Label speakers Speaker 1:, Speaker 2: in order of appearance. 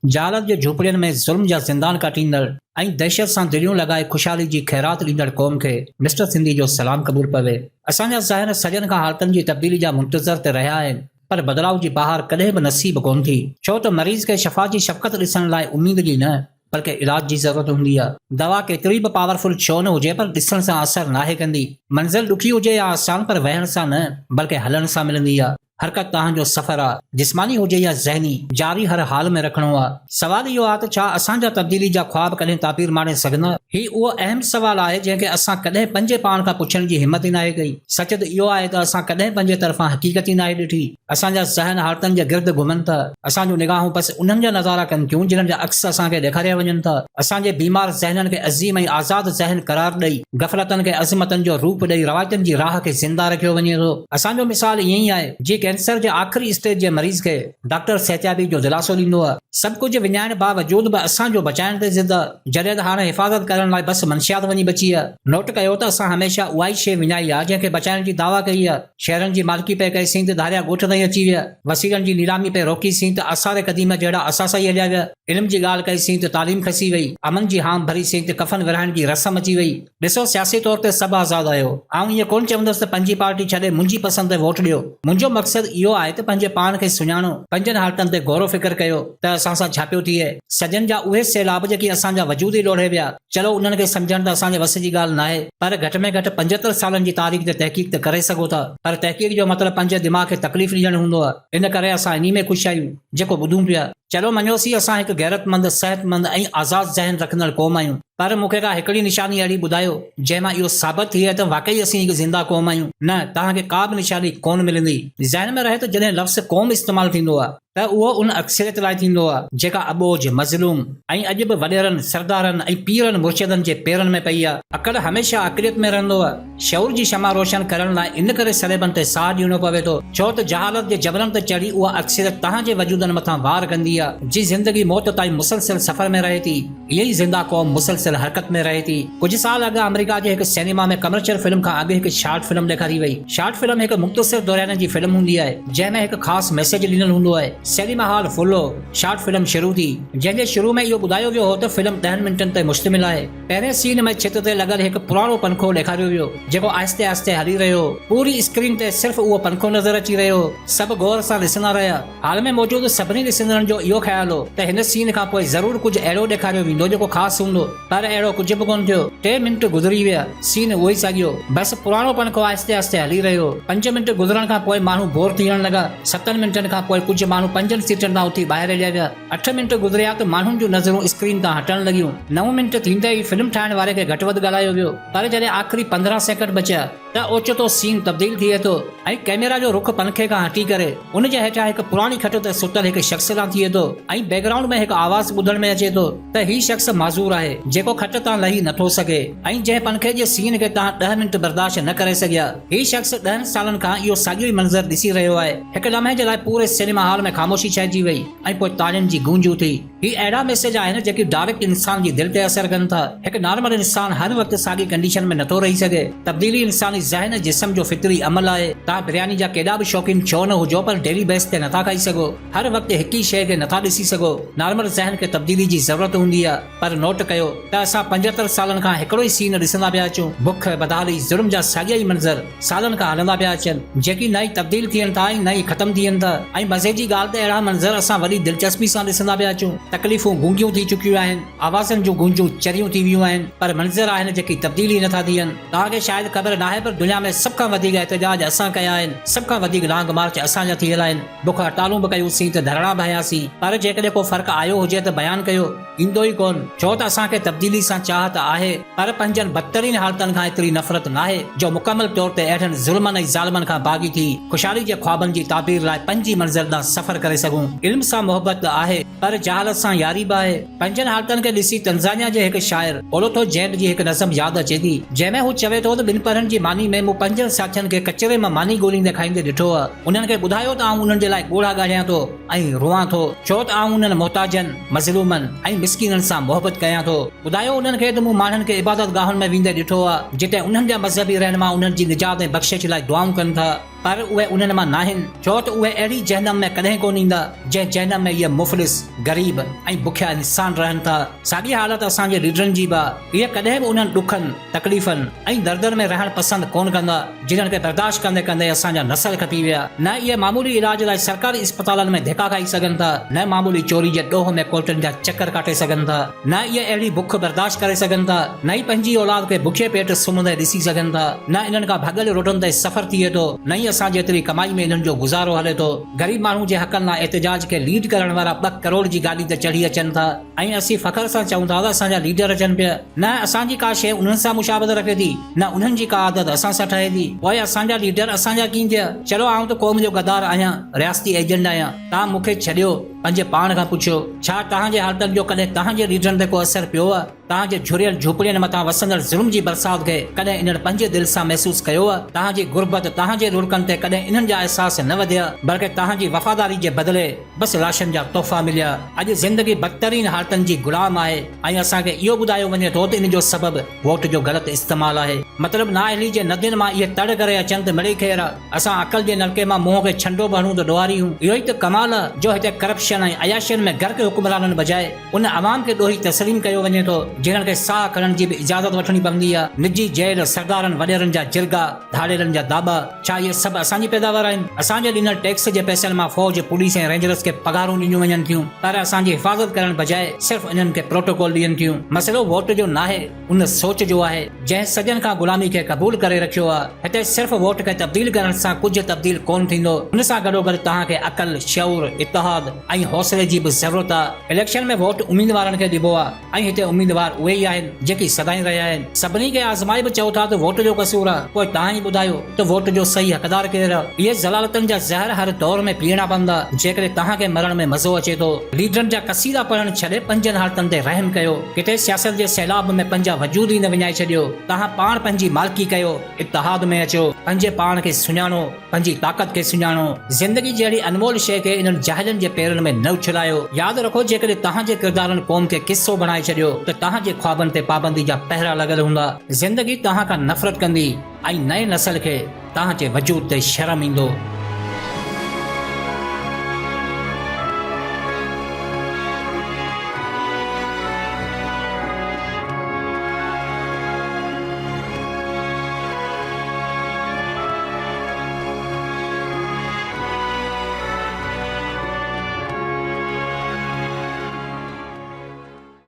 Speaker 1: جهالت جي جهوپڙين ۾ ظلم جا زندان ڪاٽيندڙ ۽ دهشت سان دليون لڳائي خوشحالي جي خيرات ڏيندڙ قوم کي مسٽر سنڌي جو سلام قبول پوي. اسان جا ذهن صدين کان حالتن جي تبديلي جا منتظر ته رهيا آهن پر بدلاء جي بهار ڪڏهن به نصيب ڪونه ٿي. ڇو ته مريض کي شفا جي شفقت ڏسڻ لاء اميد جي نه بلڪه علاج جي ضرورت هوندي آهي. دوا ڪيتري به پاورفل ڇو نه هجي پر ڏسڻ سان اثر ناهي ڪندي. منزل ڏکي هجي يا آسان پر ويهڻ سان نه بلڪه هلڻ سان ملندي آهي. حرڪت تهان جو سفر آ، جسماني هجي يا ذهني، جاري هر حال ۾ رکڻو آ. سوال اهو آ ته ڇا اسان جا تبديلي جا خواب ڪڏهن تعبير ماڻي سگهندا؟ هي اهو اهم سوال آهي جنهن کي اسان ڪڏهن پنهنجي پاڻ کان پڇڻ جي همت ئي ناهي ڪئي. سچ ته اهو آهي ته اسان ڪڏهن پنهنجي طرفان حقيقت ئي ناهي ڏٺي. اسان جا ذهن حالتن جي گرد گهمن ٿا. اسان جون نگاهون بس انهن جا نظارا ڪن ٿيون جنھن جا عڪس اسان کي ڏيکاريا وڃن ٿا. اسان جي بيمار ذهنن کي عظيم ۽ آزاد ذهن قرار ڏئي، غفلتن کي عظمتن جو روپ ڏئي روايتن جي راهه کي زنده رکيو وڃي ٿو. اسان جو مثال ائين ئي آهي، جيئن ڪينسر جي آخري اسٽيج جي مريض کي ڊاڪٽر صحتيابي جو دلاسو ڏيندو آهي. سڀ ڪجهه وڃائڻ باوجود به اسان جو بچائڻ تي ضد آهي، جڏهن ته هاڻ حفاظت ڪرڻ لاء بس منشيات وڃي بچي آهي. نوٽ ڪيو ته اسان هميشه اها ئي شيء وڃائي آهي، جنهن کي بچائڻ جي دعويٰ ڪئي آهي. شهرن جي مالڪي پئي ڪئي سين ته ڌاريا ڳوٺ تائين اچي ويا. وسيلن جي نيلامي پئي روڪي سين ته آثار قديمه جهڙا اثاثا ئي هليا ويا. علم جي ڳالهه ڪئي سين ته تعليم کسي وئي. امن جي هام ڀري سين ته ڪفن ورهائڻ جي رسم اچي وئي. ڏسو سياسي طور تي سڀ آزاد آهيو. آئون ائين ڪونه چوندس ته پنهنجي پارٽي ڇڏي منهنجي پسند تي ووٽ ڏيو. منهنجو مقصد اهو آهي ته پنهنجي پاڻ کي سڃاڻو، پنهنجن حالتن تي غور و فڪر ڪيو ته اسان سان ڇا پيو ٿئي. صدين جا اهي سيلاب جيڪي اسان جا وجود ئي لوڙهي ويا. چلو انهن کي سمجهڻ ته اسان جي وس جي ڳالهه ناهي پر گهٽ ۾ گهٽ 75 سالن جي تاريخ تي تحقيق ته ڪري سگهو ٿا. پر تحقيق جو مطلب پنهنجي دماغ کي تڪليف ڏيڻ هوندو آهي. ان ڪري اسان انهي ۾ خوش آهيون جيڪو ٻڌون پيا. چلو مڃيوسين اسان هڪ غيرتمند، صحتمند ۽ آزاد ذهن رکندڙ قوم آهيون. پر مون کي ڪا هڪڙي نشاني اهڙي ٻڌايو، جنهن مان اهو ثابت ٿئي ته واقعي اسين هڪ زنده قوم آهيون. نه، توهان کي ڪا به نشاني ڪونه ملندي. ذهن ۾ رهي ته جڏهن لفظ قوم استعمال ٿيندو آهي ته اهو ان اڪثريت لاء ٿيندو آهي، جيڪا اٻوجهه، مظلوم ۽ اڄ به وڏيرن، سردارن ۽ پيرن مرشدن جي پيرن ۾ پئي آهي. عقل هميشه اقليت ۾ رهندو آهي. شعور جي شمع روشن ڪرڻ لاء ان ڪري صليبن تي ساهه ڏيڻو پوي ٿو، ڇو ته جهالت جي جبلن تي چڙهي اها اڪثريت توهان جي وجودن مٿان وار ڪندي آهي، جي زندگي موت تائين مسلسل سفر ۾ رهي ٿي. اها ئي زنده قوم مسلسل حرڪت ۾ رهي ٿي. ڪجهه سال اڳ آمريڪا جي هڪ سئنيما ۾ ڪمرشل فلم کان اڳ هڪ شارٽ فلم ڏيکاري وئي. شارٽ فلم هڪ مختصر دورياني جي فلم هوندي آهي، جنهن ۾ هڪ خاص ميسيج ڏنل هوندو آهي. سئنيما هال فل هو. شارٽ فلم شروع ٿي، جنهن جي شروع ۾ اهو ٻڌايو ويو هو ته فلم ڏهن منٽن تي مشتمل آهي. پهرين سين ۾ ڇت تي لڳل هڪ پراڻو پنکو ڏيکاريو ويو، جيڪو آهستي آهستي هلي رهيو هو. پوري اسڪرين تي صرف اهو پنکو نظر اچي رهيو هو. سڀ غور سان ڏسندا رهيا. هال ۾ موجود سڀني ڏسندڙن جو اهو خيال هو ته هن سين کان پوء ضرور ڪجهه اهڙو ڏيکاريو ويندو جيڪو خاص هوندو، پر اهڙو ڪجهه به ڪونه ٿيو. ٽي منٽ گذري ويا. سين اهو ئي ساڳيو. بس پراڻو پنکو آهستي آهستي هلي رهيو هو. پنج منٽ گذرڻ کان پوء ماڻهو بور ٿيڻ لڳا. ستن منٽن کان پوء ڪجهه ماڻهو پنجن سيٽن تان اٿي ٻاهر هليا ويا. اٺ منٽ گذريا ته ماڻهن جون نظرون اسڪرين تان هٽڻ لڳيون. نو منٽ ٿيندي ئي فلم ٺاهڻ واري کي گهٽ وڌ ڳالهايو ويو، پر جڏهن آخري 15 سيڪنڊ بچيا ته اوچتو سين تبديل ٿئي ٿو ۽ ڪئميرا جو رخ پنکي کان هٽي ڪري ان جي هيٺيان هڪ پراڻي کٽ تي ستل هڪ شخص ڏانهن ٿئي ٿو ۽ بيڪ گرائونڊ ۾ هڪ آواز ٻڌڻ ۾ اچي ٿو ته هي شخص معذور آهي جيڪو کٽ تان لهي نٿو سگهي ۽ جنهن پنکي جي سين کي توهان ڏهه منٽ برداشت نه ڪري سگهيا. هي شخص ڏهن سالن کان اهو ساڳيو ئي منظر ڏسي رهيو آهي. هڪ لمحي جي لاء پوري سئنيما هال ۾ خاموشي ڇائجي وئي. ۽ پوء تاڙين جي گونج اٿي. هي اهڙا ميسيج آهن جيڪي ڊائريڪٽ انسان جي دل تي اثر ڪن ٿا. هڪ نارمل انسان هر وقت ساڳي ڪنڊيشن ۾ نٿو رهي سگهي. تبديلي انساني ذهن ۽ جسم جو فطري عمل آهي. توهان برياني جا ڪيڏا به شوقين ڇو نه هجو پر ڊيلي بيس تي نٿا کائي سگهو. هر وقت هڪ ئي شيء کي نٿا ڏسي سگهو. نارمل ذهن کي تبديلي جي ضرورت هوندي آهي. پر نوٽ ڪيو ته اسان 75 سالن کان هڪڙو ئي سين ڏسندا پيا اچون. بک، بدحالي، ظلم جا ساڳيا ئي منظر. سالن کان هلندا پيا اچن، جيڪي نه ئي تبديل ٿين ٿا ۽ نه ئي ختم ٿين ٿا ۽ مزي جي ڳالهه ته اهڙا منظر اسان وڏي دلچسپي سان ڏسندا پيا اچون. تڪليفون گونگيون ٿي چڪيون آهن، آوازن جون گونجون چريون ٿي ويون آهن، پر منظر آهن جيڪي تبديل ئي نٿا ٿين. توهان کي شايد خبر ناهي پر دنيا ۾ سڀ کان وڌيڪ احتجاج اسان ڪيا آهن، سڀ کان وڌيڪ لانگ مارچ اسان جا ٿيل آهن، بک هڙتالون به ڪيون سين ته ڌرڻا به هنياسين، پر جيڪڏهن ڪو فرق آيو هجي ته بيان ڪيو. ايندو ئي ڪونه، ڇو ته اسان کي تبديلي سان چاهه ته آهي، پر پنهنجن بدترين حالتن کان ايتري نفرت ناهي، جو مڪمل طور تي اهڙن ظلمن ۽ ظالمن کان باغي ٿي، خوشحالي جي خوابن جي تعبير لاء پنهنجي منزل ڏانهن سفر ڪري سگهون. علم سان محبت ته آهي، پر جهالت سان ياري به آهي. پنهنجن حالتن کي ڏسي تنزانيا جي هڪ شاعر اولوٿو جينڊ جي هڪ نظم ياد اچي ٿي، جنهن ۾ هو چوي ٿو ته ٻنپهرن جي ماني ۾ مون پنهنجن ساٿين کي ڪچري مان ماني ڳوليندي کائيندي ڏٺو آهي. انهن کي ٻڌايو ته آئون انهن جي لاء ڳوڙها ڳاڙيان ٿو. ۽ روئان ٿو، ڇو ته آئون انهن محتاجن، مظلومن ۽ مسڪينن سان محبت ڪيان ٿو. ٻڌايو انهن کي ته مون ماڻهن کي عبادت گاهن ۾ ويندي ڏٺو آهي، جتي انهن جا مذهبي رهنما انهن جي نجات ۽ بخشش لاء دعائون ڪن ٿا، پر اهي انهن مان ناهن، ڇو ته اهي اهڙي جهنم ۾ ڪڏهن ڪونه ايندا، جنهن جهنم ۾ اهي مفلس، غريب ۽ بکيا انسان رهن ٿا. ساڳي حالت اسان جي ليڊرن جي به آ. اهي ڪڏهن به انهن ڏکن، تڪليفن ۽ دردن ۾ رهڻ پسند ڪونه ڪندا، جنھن کي برداشت ڪندي ڪندي اسان جا نسل کپي ويا. نه اهي معمولي علاج لاء سرڪاري اسپتالن ۾ ڌڪا کائي سگهن ٿا، نه معمولي چوري جي ڏوهه ۾ ڪورٽن جا چڪر ڪاٽي سگهن ٿا، نه اهي اهڙي بک برداشت ڪري سگهن ٿا، نه ئي پنهنجي اولاد کي بکئي پيٽ سمهندي ڏسي سگهن ٿا، نه انهن کان ڀڳل روڊن تي سفر ٿئي ٿو، نه ئي اسان جيتري ڪمائي ۾ انهن جو گذارو هلي ٿو. غريب ماڻهو جي حقن لاء احتجاج کي ليڊ ڪرڻ وارا ٻه ڪروڙ جي گاڏي تي چڙهي اچن ٿا ۽ اسين فخر سان چئون ٿا ته اسان جا ليڊر اچن پيا. نه اسان جي ڪا شيء انهن سان مشابهت رکي ٿي، نه انهن جي ڪا عادت اسان سان ٺهي ٿي. پوء اسان جا ليڊر اسان جا ڪيئن ٿيا؟ چلو آئون ته قوم جو غدار آهيان، رياستي ايجنٽ آهيان، توهان مون کي ڇڏيو، پنهنجي پاڻ کان پڇيو، ڇا توهان جي حالتن جو ڪڏهن توهان جي ليڊرن تي ڪو اثر پيو آهي؟ توهان جي جهريل جهوپڙين مٿان وسندڙ ظلم جي برسات کي ڪڏهن انهن پنهنجي دل سان محسوس ڪيو آهي؟ توهان جي غربت، توهان جي لڙڪن تي ڪڏهن انهن جا احساس نه وڌيا، بلڪه توهان جي وفاداري جي بدلي بس لاشن جا تحفا مليا. اڄ زندگي بدترين حالتن جي غلام آهي ۽ اسان کي اهو ٻڌايو وڃي ٿو ته ان جو سبب ووٽ جو غلط استعمال آهي. مطلب نااهلي جي ندين مان اهي تڙ ڪري اچن ته مڙئي خير آ. اسان عقل جي نلڪي مان منهن کي ڇنڊو به هڻون ته ڏوهاري هون. اهو ئي ته ڪمال آ جو هتي ڪرپشن ۽ عياشين ۾ غرق حڪمرانن بجاء ان عوام کي ڏوهي تسليم ڪيو وڃي ٿو جنھن کي ساهه کڻڻ جي به اجازت وٺڻي پوندي آ. نجي جيل، سردارن وڏيرن جا جرڳا، ڌاڙيلن جا داٻا، ڇا اهي سڀ اسان جي پيداوار آهن؟ اسان جي ڏنل ٽيڪس جي پئسن مان فوج، پوليس ۽ رينجرز کي پگهارون ڏنيون وڃن ٿيون پر اسان جي حفاظت ڪرڻ بجاء صرف انهن کي پروٽوڪول ڏين ٿيون. مسئلو ووٽ جو ناهي ان سوچ جو آهي جنهن صدين کان غلامي کي قبول ڪري رکيو آهي. هتي صرف ووٽ کي تبديل ڪرڻ سان ڪجهه تبديل ڪونه ٿيندو. ان سان گڏوگڏ توهان کي عقل، شعور، اتحاد ۽ حوصلي جي به ضرورت آهي. اليڪشن ۾ ووٽ اميدوارن کي ڏبو آهي. ۽ هتي اميدوار اهي ئي آهن جيڪي سدائين رهيا آهن. سڀني کي آزمائي به چئو ٿا ته ووٽ جو قصور آ، پوء توهان ئي ٻڌايو ته ووٽ جو صحيح حقدار ڪير آ؟ اهي ذلالتن جا زهر هر دور ۾ پيئڻا پوندا، جيڪڏهن توهان کي مرڻ ۾ مزو اچي ٿو. ليڊرن جا قصيدا پڙهڻ ڇڏي پنهنجن حالتن تي رحم ڪيو. ڪٿي سياست جي سيلاب ۾ پنهنجا وجود ئي نه وڃائي ڇڏيو. توهان پاڻ پنهنجي مالڪي ڪيو، اتحاد ۾ اچو، پنهنجي پاڻ کي سڃاڻو. پنهنجي طاقت کي سڃاڻو. زندگي جهڙي انمول شيء کي انهن جاهلن جي پيرن ۾ نه اڇلايو. ياد رکو جيڪڏهن توهان جي ڪردارن قوم کي قصو بڻائي ڇڏيو ته توهان جي خوابن تي پابندي جا پهرا لڳل هوندا. زندگي توهان کان نفرت ڪندي ۽ نئين نسل کي توهان جي وجود تي شرم ايندو.